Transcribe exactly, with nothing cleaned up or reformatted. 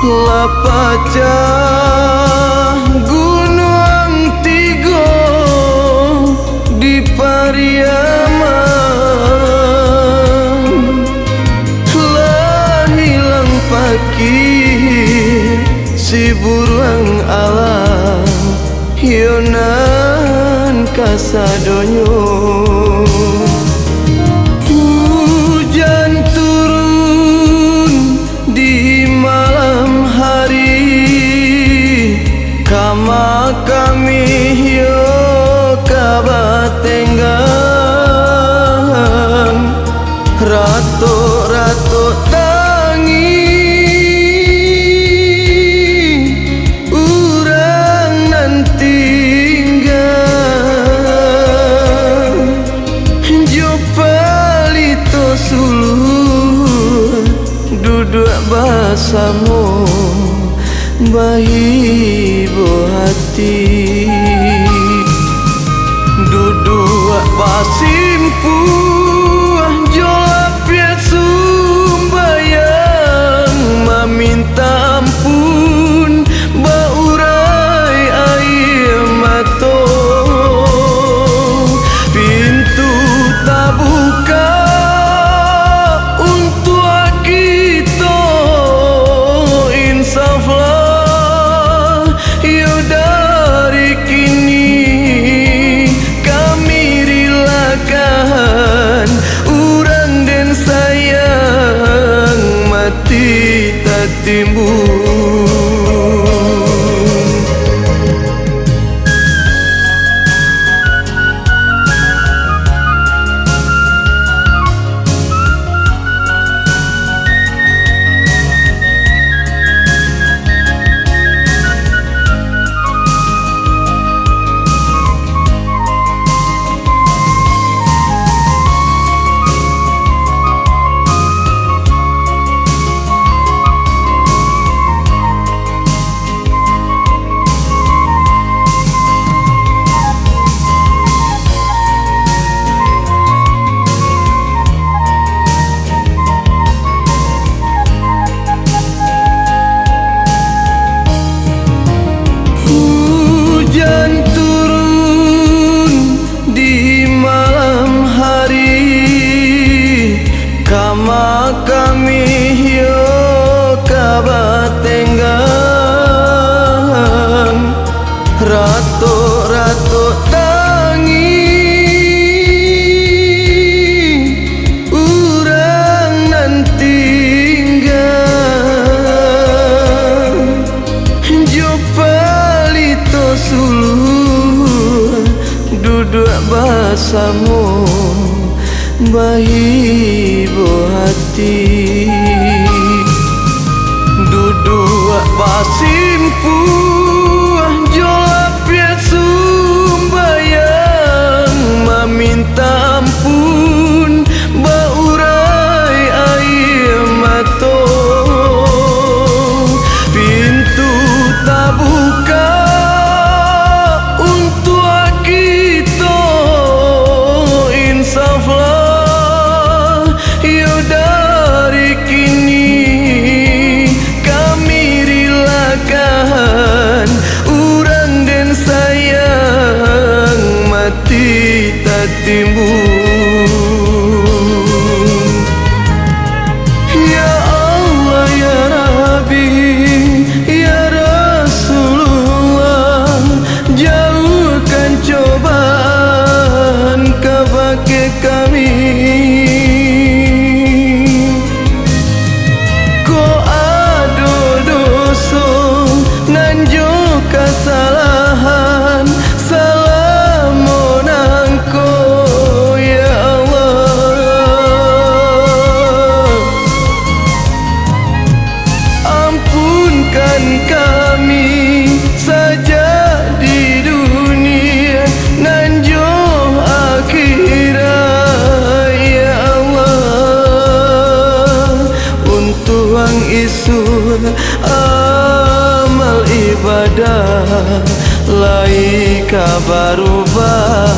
Lah pacah gunuang tigo di Pariaman, lah hilang pakik si buruang alam, iyo nan kasadonyo. Hujan turun di malam hari, ka makam iyo ka batenggang, ratok-ratok tangih urang nan tingga. Jo palito suluah duduak basamo, bahibo ati. Duduak basimpuah jo lapiah sumbayang, maminta ampun baurai aia mato. Pintu tabuka untuak kito, insaflah, iyo dari kini kami rilakan urang den sayang mati tatimbun. Hujan turun di malam hari, ka makam iyo ka batenggang, ratok-ratok tangih urang nan tingga. Jo palito suluah duduak basamo, bahibo ati. Duduak basimpuah jo lapiah sumbayang, maminta ampun baurai aia mato. Pintu tabuka untuak kito, insaflah, iyo dari kini kami rilakan urang den sayang mati tatimbun. Ya Allah, ya Rabbi, ya Rasulullah, jauahkan cobaan kabake kami. Kok ado doso nan jo kasalahan salamo nangko, ya Allah, ampunkan kami sajak di dunia nan jo akhirat, ya Allah. Untuang isuak amal ibadah lai ka barubah.